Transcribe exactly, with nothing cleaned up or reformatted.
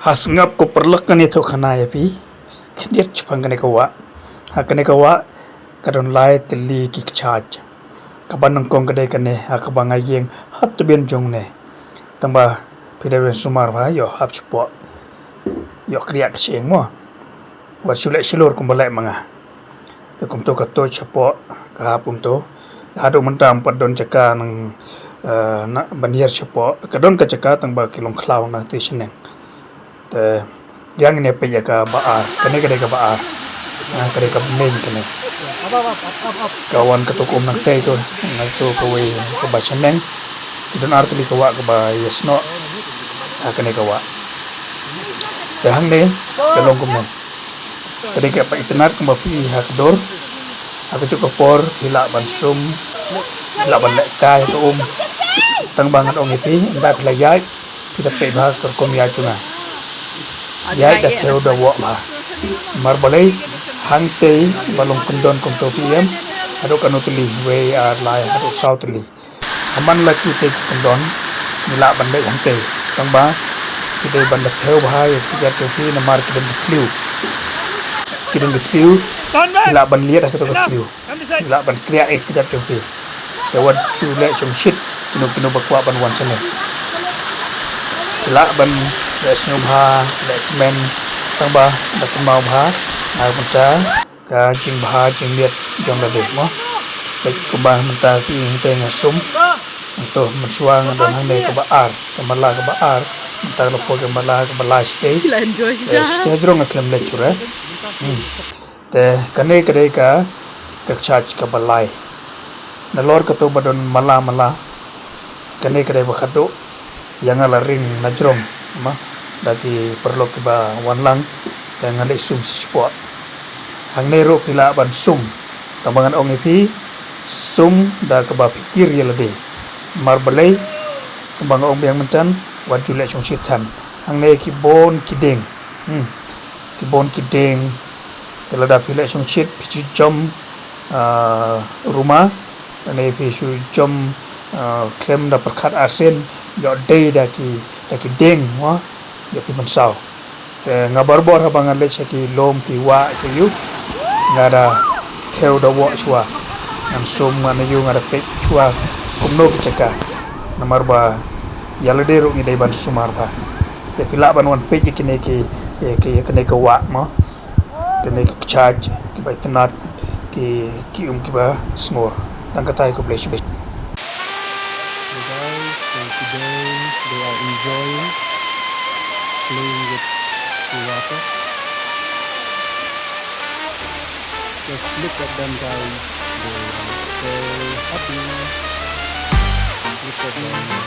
Ha sngap ko paralok, ngan ïathuh khana ïa phi khyndiat shaphang kane ka wah. Ha kane ka wah ka don lai tylli ki kjat. Kaba nyngkong ka dei kane, ha kaba nga ïeng ha tbian jong ne. Tangba phi dei ban sumar bha, ïoh hap shapoh, ïoh kriah ka shyieng mo. Wat shu leh shlur kumba leh ma nga. Te kumto ka tuid shapoh, ka hap kumto. Haduh mynta ym pat don jaka nang, eh, na ban hiar shapoh. Ka don ka jaka tangba ki long khlaw na te shaneng. Te ïa ngin ïa peit ïa kaba ar. Kane ka dei kaba ar. Ah, ka dei kaba main kane. Ka wan kato ka um nangtei to, nangto kawei kaba shaneng. Ki don ar tylli ka wah kaba ïasnoh ha kane ka wah. Te hangne ka long kumne. Ka dei kaba itynnad kumba phi i ha ka dur. Ha kajuh ka por phi lah ban sum, phi lah ban leh kai ha ka um. Tangba ngan ong ïa phi, ynda phi la ïaid, phi da peit bha ka rukom ïaid jong nga. Ïaid da thew da woh bha. Namar balei, hangtei ba long kyndon kumto phi ïam, haduh katno tylli, wei, ar, lai, haduh saw tylli. Ha man la ki tei ki kyndon, ngi lah ban leit hangtei. Tangba phi dei ban da thew bha ïa ki kjat jong phi namar ki don ki thliew. Ki don ki thliew, ngi lah ban liat ha kato ka thliew. Ngi lah ban kriah ïa ki kjat jong phi. Te wat shu leh shongshit kino kino ba kwah ban wan shane. Ngi lah ban leh sngewbha, leh kmen, tangba da kynmaw bha na ka bynta ka jingbha jingmiat jong lade mo. Te kumba mynta phi i hangtei nga sum. Nangto mynshuwa nga don hangne kaba ar, ka mala kaba ar. Mynta ka la poi ka mala kaba lai shatei. Te shatei hajrong nga khlem leit shuh re. Hmm. Te kane ka dei ka, ka kjat kaba lai. Nalor kato ba don mala mala, kane ka dei ba khatduh ïa nga la ring na jrong, ma, da ki paralok kiba wan lang, te nga leit sum shapoh. Hangne ruh phi lah ban sum, tangba ngan ong ïa phi, sum da kaba phi kir ïa lade. Namar balei, kumba nga ong biang mynta, wat ju leh shongshit than. Hangne ki bun ki dieng. Hmm. Ki bun ki dieng. Te lada phi leh shongshit, phi shu jom, ah, ruma, lane phi shu jom, ah, khlem da pyrkhat arsien, ïoh dei da ki, da ki dieng, mo, ïoh phi pynsaw. Te nga barabor haba nga leit sha ki lum ki wah ki ïew, nga da thew da woh shuwa. Ngan sum, ngan ïew, nga da peit shuwa kumno ki jaka. Namar ba ïa lade ruh ngi dei ban sumar bha. Te phi lah ban wan peit ïa kine ki, ïa ki, ïa kine ki wah mo. Kine ki kjat kiba itynnad, ki, ki um kiba sngur. Tang katei, khublei shibun. The guys, and today they are enjoying playing with the water. Just look at them, guys. They are so happy. Look at them.